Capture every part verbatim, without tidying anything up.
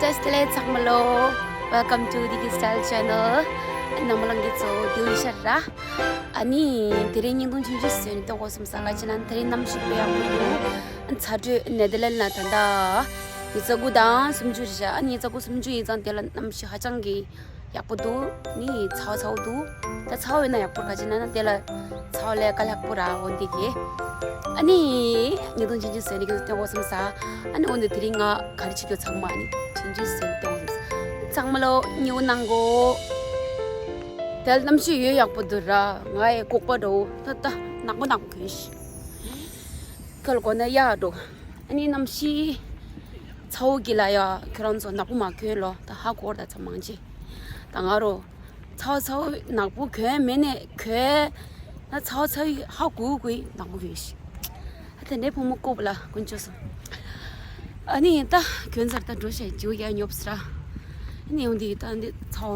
བཀྲ་ཤིས་བདེ་ལེགས་ཚང་མ་ལོ། Welcome to Digi Style Channel. རྣམ་པ་ལྷན་རྒྱས་ཚོ་བདེ་པོ་ཡིན་ཤག་ར། ཨ་ནི་དེ་རིང་བརྙན་ཐུང་ཆུང་ཆུང་བཟོས་ནས་གཏོང་དགོས་བསམ་སོང་། ག་རེ་ཡིན་ཟེར་ན་དེ་རིང་གནམ་གཤིས་དཔེ་ཡག་པོ་འདུག་ཚ་དྲོད་ནེ་དར་ལན་ལ་ད་ལྟ་ཉི་ཤུ་རྩ་དགུ་དང་སུམ་ཅུ་རེད་ཤག་ཨ་ནི་ཉི་ཤུ་རྩ་དགུ་སུམ་ཅུ་ཡིན་ཙང་དེ་ལ་གནམ་གཤིས་ཧ་ཅང་གི་ཡག་པོ་འདུག་ནི་ཚ་བ་ཚ་བོ་འདུག་ད་ཚ་བ་ཡོད་ན་ཡག་པོ་རེད། ག་རེ་ཡིན་ཟེར་ན་དེ་ལ་ཚ་བ་ལས་དཀའ་ལས་ཁག་པོ་ར། འོ་འདི་གི་ཨ་ནི་བརྙན་ཐུང་ཆུང་ཆུང་བཟོས་ནས་ཁྱེད་ཚོ་སྟོན་དགོས་བསམ་སོང་། ཨ་ནི་འོ་འདི་དེ་རིང་ང་ག་རེ་བྱེད་རྒྱུ་ཚང་མ་ཨ་ནི་ཆུང་ཆུང་བཟོས་ནས་སྟོན་དགོས་བསམ་སོང་། ཚང་མ་ལོ་ཉེ་བོ་གནང་གོ། དེ་ལ་གནམ་གཤིས་ཡོད་ཡག་པོ་འདུག་ར། ང་ཡི་ལྐོག་པ་འགྲོ་ད་ད་ནག་པོ་ནག་པོ་གྱོན་ཤག་ཁྱོད་ལ་གོ་ན་ཡག་འགྲོ། ཨ་ནི་གནམ་གཤིས་ཚ་བོ་གི་ལ་ཡ་ཁྱོད་རང་ཚོ་ནག་པོ་མ་གྱོན་ལོ། ད་ཧ་གོ་ར། ད་ཚ་མང་ཆེ་ད་ང་རོ་ཚ་བོ་ཚ་བོ་ནག་པོ་གྱོན་མེད་ནས་གྱོན། ད་ཚ་བོ་ཚ་བོ་ཧ་གོ་གོ་ནག་པོ་གྱོན་ཤག་ཨ་དེ་འདྲའི་བུ་མོ་ལྐོག་པ་ལ་དཀོན་མཆོག་གསུམ། ཨ་ནི་ད་གྱོན་ཚར། ད་འགྲོ་ཤག་ཇོ་ཡ་ཉོབ་སི་ར། ཨ་ནི་འོ་འདི་ད་འདི་ཚ་བོ་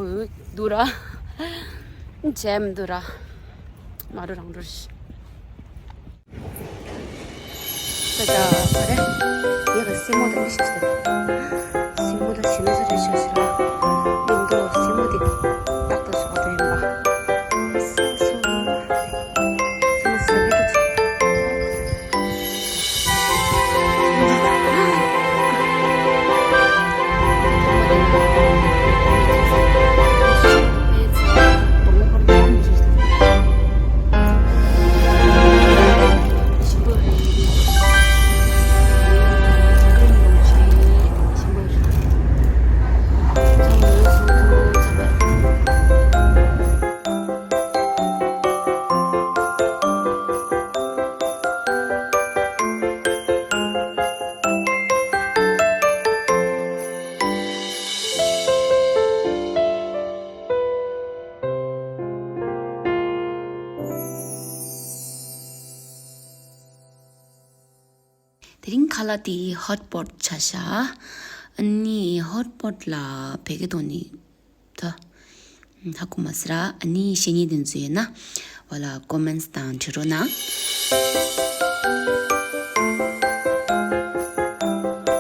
འདུག་ར། ཇེམ་འདུག་ར། མ་འགྲོ་རང་འགྲོ་ཤག་ད་ད་ཨ་རེ། ངས་ཀྱི་སེན་མོ་དེ་འདི་ཞིག་བྱེད། སེན་མོ་དེ་ཞི་མི་ས་རེ་ཞིག་ཞིག་ལ། ཡིན་དོ་སེན་མོ་དེ་ཏག་ཏག་བཟོ་ག་འགྲོ་ཡིན་པ། སེན་མོ་སེན་མོ་ཟེར་གི་འདུག་དེ་རིང་ཁ་ལག་དེ་ཧོཊ་པོཊ་ཆགས་ཤག་ཨ་ནི་ཧོཊ་པོཊ་ལ་བོད་སྐད་ཐོག་ནས་ད་ཧ་གོ་མ་སོང་ར། ཨ་ནི་ཤེས་མཁན་དེ་ཚོ་ཡོད་ན་འོ་ལ་ཀོ་མེན་ཊི་དང་བྲིས་རོགས་གནང་།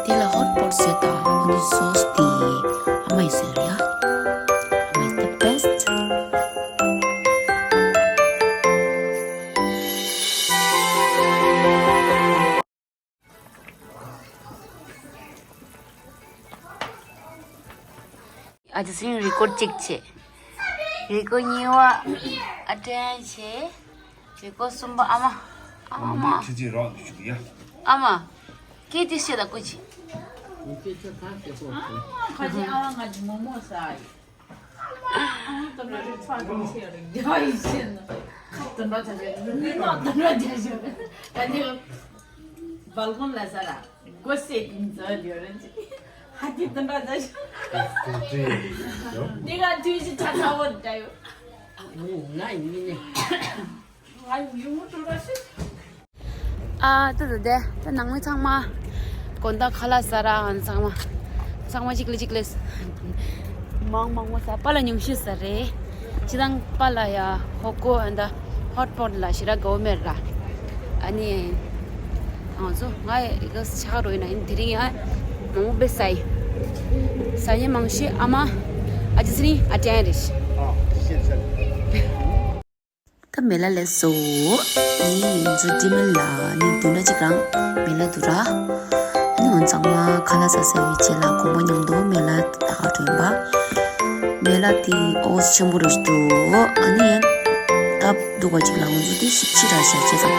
དེ་ལ་ཧོཊ་པོཊ་ཟེར་དང་། འོ་འདི་སོ་སི་དེ་ཨ་མ་ཡིས་བཟོས་རེད་ཡ། ཨ་མ་is the best། ཨ་ཅེ་སི་རི་རི་ཀོཌ་གཅིག་བྱས། རི་རི་ཀོཌ་གཉིས་པ་ཨ་ཏྲེན་བྱས། རི་རི་ཀོཌ་གསུམ་པ་ཨ་མ། ཨ་མ། ཁྱེད་ཀྱིས་རོགས་འདི་བྱུག་ཡ། ཨ་མ། སྐད་དེ་བཤད་ད་སྐུ་མཁྱེན། ཁ་ཅིག་ཨ་མ་ང་ཅིག་མོག་མོག་ཟ་ཡི། ཨ་མ་དོན་དག་ཅིག་ཚ་གི་ཆེ་རེད་རྒྱ་ཡི་ཆེ་ན། ཁ་དོན་དག་ཆ་ཆེ་མི་མ་དོན་དག་རྒྱ་ཆེ་རེད། ད་ནི་བལ་གོན་ལ་ཟ་ར་སྒོ་སེ་གིན་ཟ་ཡོད་རེད་ཅི། ཧ་ཏི་དོན་དག་ཆ་ཆེ། དེ་ག་དུས་ཤི་ཆ་ཚ་བོ་འདྲ་ཡོད། ང་ཡིན་ནི། ཨ་ཏི་ཏི་དེ་ད་ནང་མི་ཚང་མ་དགོང་དག་ཁ་ལག་ཟ་ར། ཨ་ནི་ཚང་མ་ཚང་མ་གཅིག་ལ་གཅིག་ལ་མང་མང་པོ་ཟ། པཱ་ལགས་ཉུང་ཤས་ཟ་རེད། སྤྱིར་བཏང་པཱ་ལགས་ཡ་ཧོ་ཀོ་ཨ་ད་ཧོཊ་པོཊ་ལ་ཞེ་དྲག་དགའ་བོ་མེད་ར། ཨ་ནི་ང་ཚོ་ང་ཡི་ཆག་རོ་ཡིན་ན་ཡིན། དེ་རིང་ཡ་མང་པོ་དཔེ་ཟ་ཡི། ཟ་ཡི་མང་ཤོས་ཨ་མ། ཨ་ཅེ་སི་རི་ཨ་ཏྲེན་རེད། ཨ་ཤེས་ཤེས། ད་མེ་ལ་ལས་སོ། ནི་ང་ཚོ་དྲི་མེད་ལ་ནི་བདུན་ཕྲག་གཅིག་རང་མེ་ལ་འདུག་ར། ནི་ང་ཚང་མ་ཁ་ལག་ཟ་ཟ་བའི་རྗེས་ལ་དགོང་མོ་མཉམ་དུ་མེ་ལ་ད་ག་འགྲོ་ཡིན་པ། མེ་ལ་དེ་ཨོ་ཆེན་པོ་རེད་འདུག་ཨ་ནི་ད་འདུག་པ་ཅིག་ལ་ང་ཚོ་དེ་ཞིབ་ཕྱི་ར་བཞག་བྱས་ཙང་།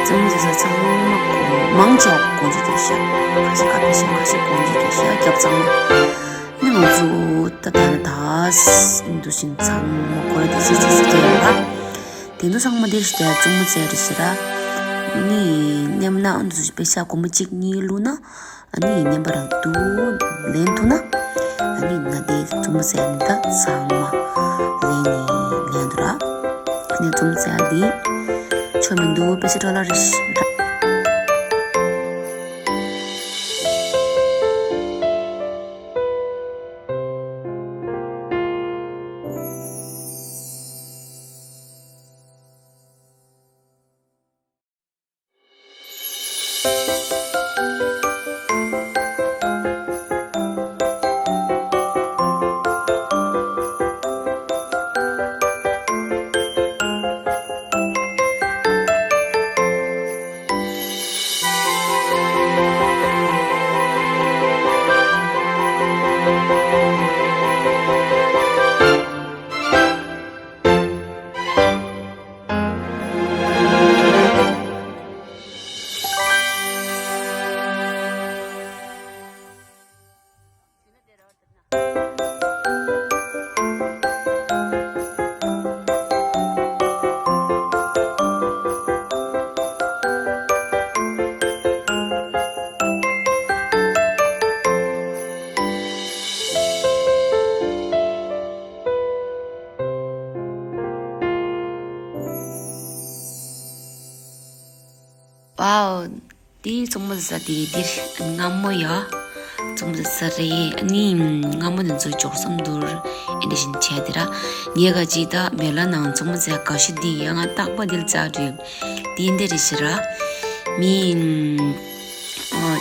ཙམ་ཟ་ས་ཚང་མ་གོ་མང་ཆེ་བ་གོང་ཚོ་དེ་བཞག་ཁ་ཤས་ཁ་ཕྱེ་བཞག་ཁ་ཤས་གོང་ཚོ་དེ་བཞག་རྒྱབ་ཚང་མ། ནི་ང་ཚོ་ད་ད་ད་འདུ་ཞིང་ཚང་མ་གོ་ར་དེ་སི་སི་སི་སྐྱེ་ཡོད་ར། དེ་ཚོ་ཚང་མ་དེ་ཞིག་དེ་བཙུན་མོ་བཙལ་རེ་ཞིག་ར། ནི་ནེམ་ན་འདུ་ཞིག་པེ་ཤ་སྒོར་མོ་གཅིག་གཉིས་བླུགས་ན། ཨ་ནི་ནེམ་པ་རང་དུ་ལེན་ཐུབ་ན། ཨ་ནི་ང་དེ་བཙུན་མོ་བཙལ་ནི་ད་ཚང་མ་ལེན་ནི་ལེན་འདུག་ར། ནི་བཙུན་མོ་བཙལ་དེ་ཆོ་མི་འདུག་པེ་ཤ་ཊོ་ལ་རེ་ཞིག་ར། དེའི་མཚོ་མོ་ཟ་དེ་འདིར་སྔ་མོ་ཡ། མཚོ་མོ་ཟ་རེད། ཨ་ནི་སྔ་མོ་དེ་ཚོ་འབྱོར་བསམ་འདུར་ཨེ་འདྲ་བཞིན་བྱས་དེ་ར། ངས་ག་ཅི་ད་མེ་ལ་ནང་མཚོ་མོ་ཟ་ག་ཤི་དེ་ཡ་ང་རྟག་པ་དེ་ལ་ཙག་རེད། དེ་འདི་རེད་ཤི་ར། མི་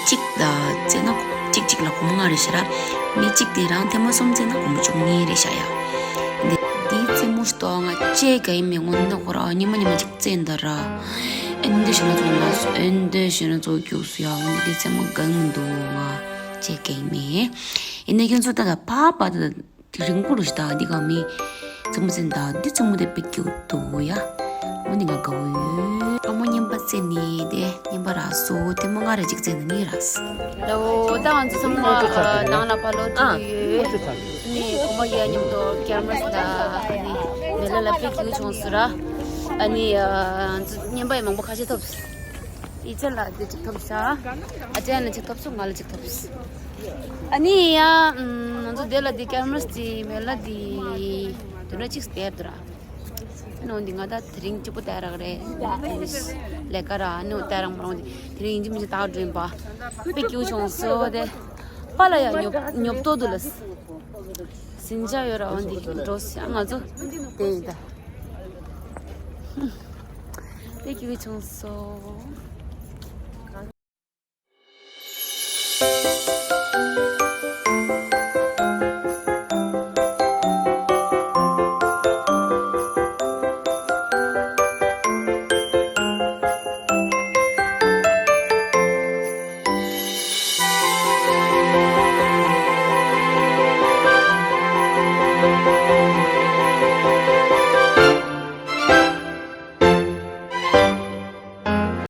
གཅིག་ད་བཙལ་ན་གཅིག་གཅིག་ལ་སྒོར་མོ་ལྔ་རེད་ཤི་ར། མི་གཅིག་དེ་རང་ཐེངས་མ་གསུམ་བཙལ་ན་སྒོར་མོ་བཅུ་གཉིས་རེད་ཤ་ཡ། འདི་འདི་རྩེད་མོ་ཞིག་ཏོ་ང་བཅས་ག་ཡིན་མི་ངོ་ནི་ཁོ་ར་ཉི་མ་ཉི་མ་གཅིག་བཙལ་འདི་ར། ཨེ་འདི་ཞུ་ན་ཚོ་མ་སོ་ཨེ་འདི་ཞུ་ན་ཚོ་རྒྱུགས་སུ་ཡ་འོ་འདི་རྩེད་མོ་གང་མི་འདུག་ང་བཅས་ག་ཡིན་མི། ཡིན་ན་ཁྱོད་ཚོ་ད་ད་ཕ་པ་ད་ད་རིང་པོ་རུ་ཞིག་ད་འདི་ག་མི། རྩེད་མོ་རྩེ་ད་འདི་རྩེད་མོ་དེ་དཔེ་སྐྱིད་འདུག་ཡ། འོ་འདི་ང་དགའ་བོ་ཡོད། ཨ་མོ་རྔན་པ་རྩེ་ནི་དེ་རྔན་པ་རག་སོ་ཐེངས་མ་ལྔ་རེ་གཅིག་རྩེ་ན་ནི་རག་སོ། ལོ་ད་ང་ཚོ་ཚང་མ་ནང་ལ་ཕ་ལོ་ཁྲིད་ཡོད། ནི་གོ་མ་ཡ་མཉམ་དུ་ཀེམ་ར་ད་ནི་མེ་ལ་ལ་དཔེ་སྐྱིད་བྱུང་སོ་ར། ཨ་ནི་ང་ཚོ་རྔན་པ་ཡི་མང་པོ་ཁ་ཤས་ཐོབ་སོ། ཡི་ཆ་ལ་དེ་གཅིག་ཐོབ་ས། ཨ་ཅན་ལ་གཅིག་ཐོབ་སོང་ང་ལ་གཅིག་ཐོབ་སོང་། ཨ་ནི་ཡ། ང་ཚོ་དེ་ལ་དེ་ཀེམ་ར་དེ་མེ་ལ་དེ་དུ་ན་གཅིག་སྟེར་དུ་ར། ཨ་ནི་འོན་ཏེ་ང་ད་དེ་རིང་གཅིག་པོ་སྟེར་རག་རེད། ལས་ཀ་ར་ཨ་ནི་སྟེར་རང་མ་རང་དེ་རིང་ཡིན་གཅིག་མིན་གཅིག་ཏག་སྒྲོན་པ། དཔེ་སྐྱིད་བྱུང་སོ་དེ། པ་ལ་ཡ་ཉོབ་ཉོབ་ཏོ་དུ་ལ། ཟིན་ཆ་ཡོད་ར་འོན་ཏེ་འགྲོ་སི་ཨ་ང་ཚོ་དེ་ཡིན་ད། དེ་སྐྱིད་བྱུང་སོ།